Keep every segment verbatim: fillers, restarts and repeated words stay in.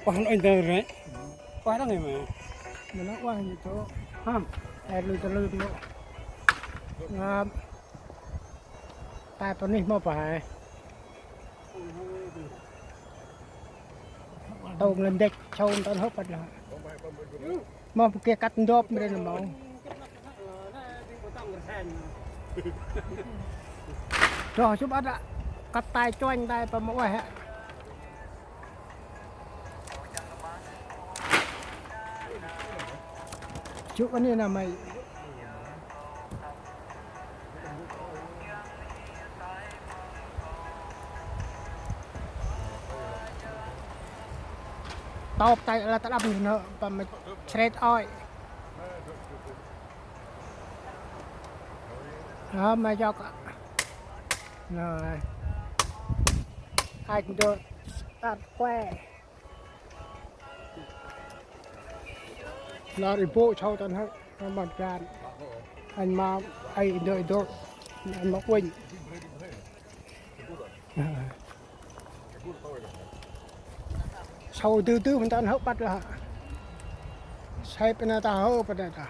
Uah, nô anh ta rê. Uah, đang ngày mà. Mă nơh uah ñu tŏ. Hăm. Ê, lui ta lui tŏ. Ngam. Tai pơ nih mâu pa hê. Tông lên đêk, sâu tao hôp băt lah. Mâu bu kê kăt ndop mrê nơh mâu. Roh sŭp ăt a. Kăt tay chuanh tay pa mâu ueh a. Chŭ kơ ni na may. Tôp tay lah ta đăp nơh, pa may sret ôi. Hơ, may jŏk. Nơh. Ach ndô start que. Lor i bôk sâu tăn hơ, ma măt gan. Anh ma, ai i dôk i dôk, anh ma uănh. Sâu dư dư măn tăn hơ băt lah. Sai pơ nây ta hơ pơ nây ta.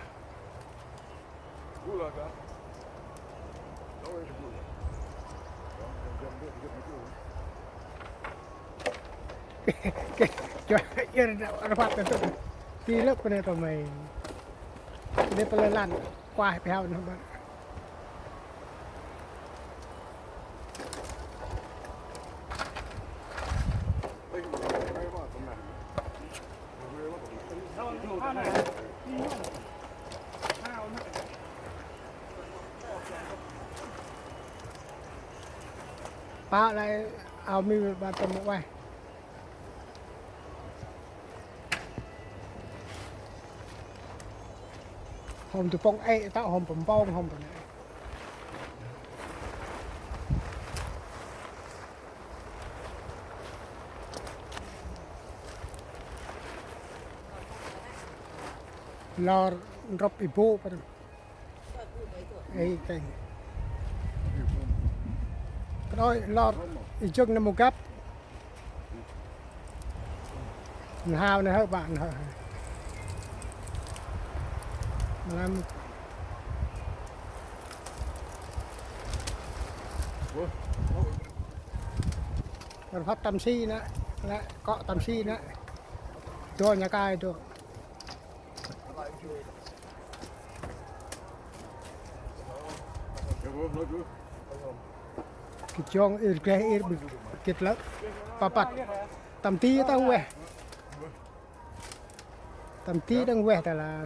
Kê, kê, chua, ir, rapat tu. Ti lơp kơ nê tơ may. Nê pơ lăn, kuah pê hao nơh băt. Pă lĕ ao mi ƀă tâm ueh. Hôm tu pông ê, tao hôm pông pông, hôm pông ê. Lor nrop i bôk pơ. Ê, kênh. Kơdôi lor i jâng nơh mâu gâp. Nhhao nơh hơ bă nơh. Mlam. Rơh phăt tâm si nơh, lĕ kŏ tâm si nơh. Dô nha kai dô. Kĭt jong ir gleh ir bĭt lơ. Papat. Tâm ti tâng weh. Tâm ti tâng weh ta la.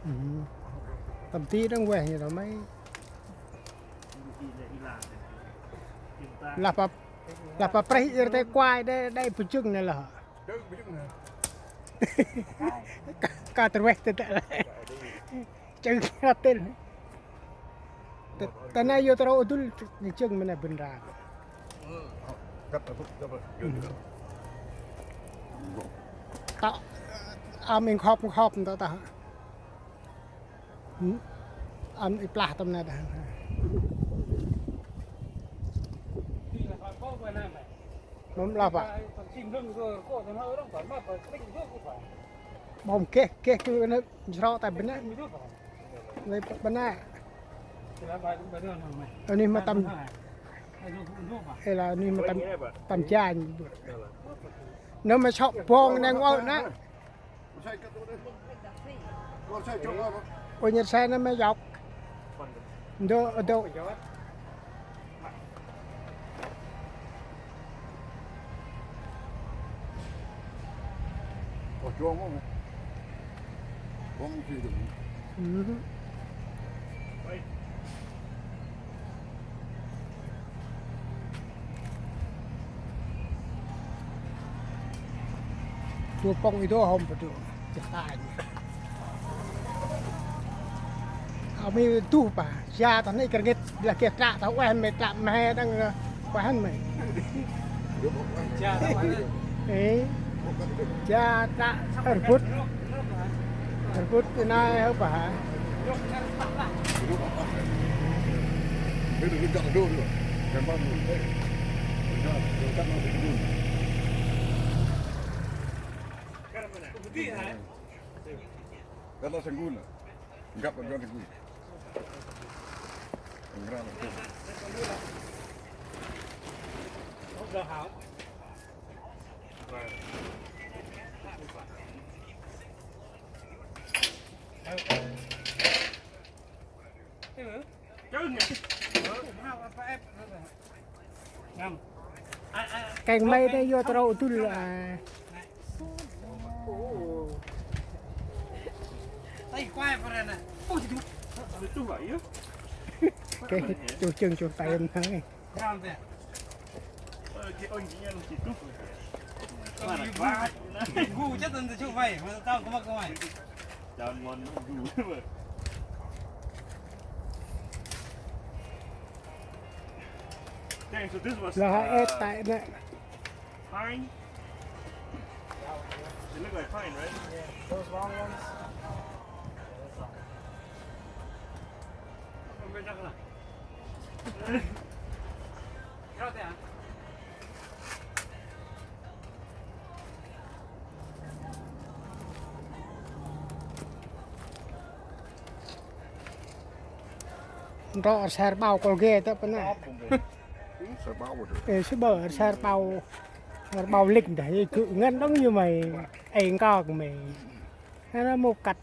Ừ. Tâm ti tâng weh ñu ta may. Lah pa, lah pa prêh ir tê kuai đê, đê bơ jâng nê lah. Ka, ka trveh tê tê lah. Chư ka tên. Tơ, tơ nê yô trô dŭl, jâng mê nê bân ra. Tơ, am ing khop, khop tơ ta. Ăn i plah tâm nê đah. Mâm lah pă. Mâm keh, keh tu nê, srô ta bơnê. Lê bơnê. Anih ma tâm. Ê lah, anih ma tâm, tâm chanh. Nơ ma sŏk bông nê ngŏ nê. Ôi, nhật sen nó mới dọc. Ndô, ndô. Ôi, chuông không? Chuông gì được? Ừ. Tua pŏng i dô hôm pa dô. Chah tai. Ao mi tuh pa. Sia ta nê kơ ngêt lah kơ tră ta ueh mê tră mhe đăng ueh hăn mê. Ê. Sia tră rbŭt. Rbŭt i nai hơ pa hă. Kata sangguna. Nggap ka biang sangguna. Ngrang. Kêng may đây yo trâu dul à. Kêng chuh chưng chuh tay em thang. Gu chết anh, chú mày, mà tao có mắc mày. Dang, so this was, là hai uh, et tại nè. Pine? It look like pine, right? Yeah, those long ones. Ntrŏ rse rbao kol ge tơ pơ nă. Ê, sư bơ rse rbao, rbao lĕ dah, ê, gŭ ngăn đŏng yơh mày, ê, nkok mày. Hê, nă mâu kăt.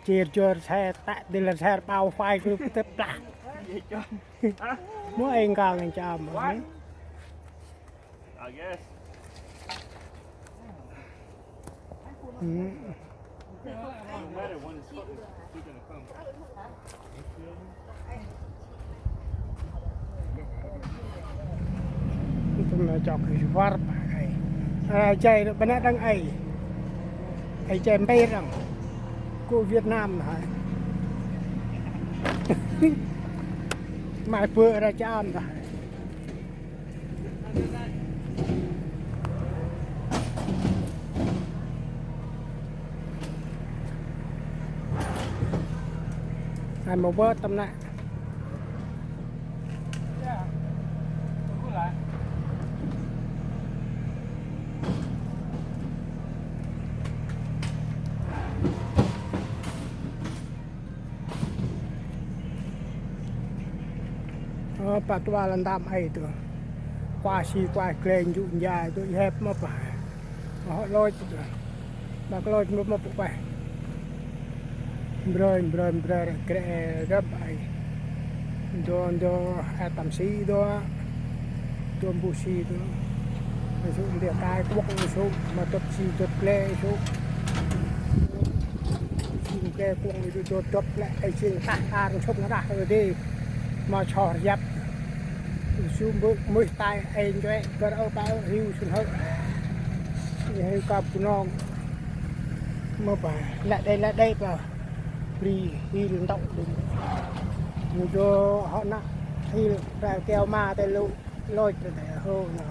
Chêr jor rse tă, dê lĕ rse rbao phai gŭ tơ plah. Mâu ê nkok ngăn cham mày. I guess. Hmm. No matter when it's fucking, they're gonna come. Ito na chok i war pa ai. A, jay na bana dang ai. Ai jay mpe dang. Ku Việt Nam hai. Mai bơ ra cham hai. Ai mâu bơh tâm nă. Ơ, pa tua lăn đam ai tu. Kua si kua kleng ju njai tu hep ma pa. Hŏ lôch tu. Bak lôch ma pa pa. Mbrơi, mbrơi, mbrơi, kre rap ai. Ndo, ndo, ai tâm si ndo. Ndo mbu si ndo. Su ndia kai kuok su, ma tŭt si tŭt kleng su. Sing ke kuŏng i du dot dot lĕ, ê, sing tah ar sŭp ngrah ơ đê. Ma chor yăp. Sum bơ mưh tai, ê, nchuê, bơ ơ, ba ơ, hiu sŭn hơ. Hiu kăp nong. Ma ba, lĕ đê, lĕ đê ba. Bri hil ntŭk đê. Mu dô hŏ nă, hil ba keo ma tê lu. Lôch tơ tê hô nơ.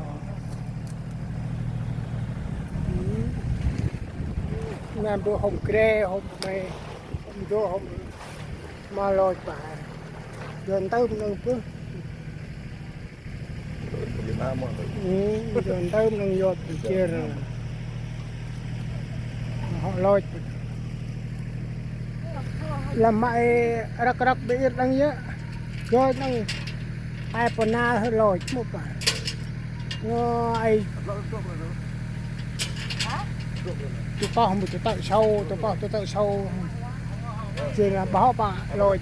Ngan bơ hôm kre, hôm mê, hôm dô, hôm ma lôch ba. Dô ntơm nâng bơ. Dô ntơm nâng yôp bơ chêr. Hŏ lôch. Lăm ma ê răk răk bơ ir đăng yơh. Gơnh năng ai pô na hơ lôch mô pa. Ngơ ai. Hả? Tơ pơh mâu, tơ tơ̆ sâu, tơ pơh tơ tơ̆ sâu. Jêng lah bơh pă lôch.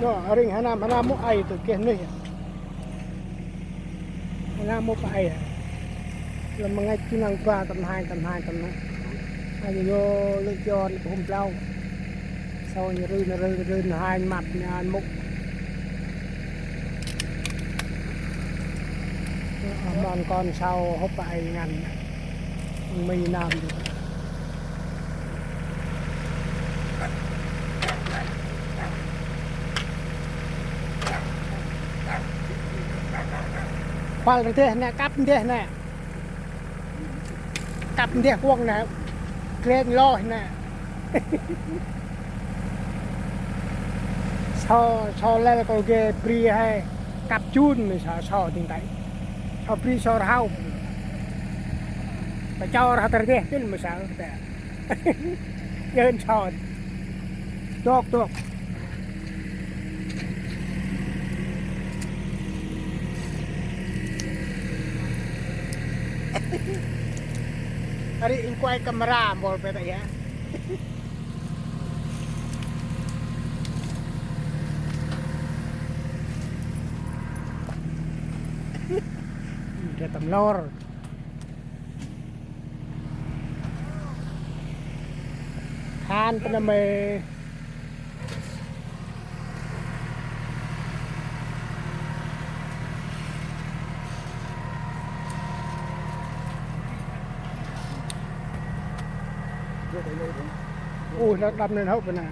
Nô, ring hơnăm, hơnăm mâu ay tơ geh nuyh. Hơnăm mâu pă ay. Lăm măng ngăch tu năng ba tâm hai, tâm hai, tâm nô. Ay yo lĕ jor lĕ hôm blau. Sau ñu rư, ñu rư, ñu rư, ñu hai măt, ñu ăn mŭk. Mon kon sau hôp pă ay ngăn. Mi nơm. Khual ndeh nê, kăp ndeh nê. Kăp ndeh kuŏng nê. Kreng lôh nê. So, so lĕ kâl geh bri he. Kăp jun mê so, so ding tay. So bri so rhau. Pachor hăt ndeh tin mê so. Yơn sot. Dôk, dôk. Ari inh quay camera mbol pê ta ya. Dia tâm lor. Than pơ nơm ê. Ui, lăk đăm nên hốc pơ nơm.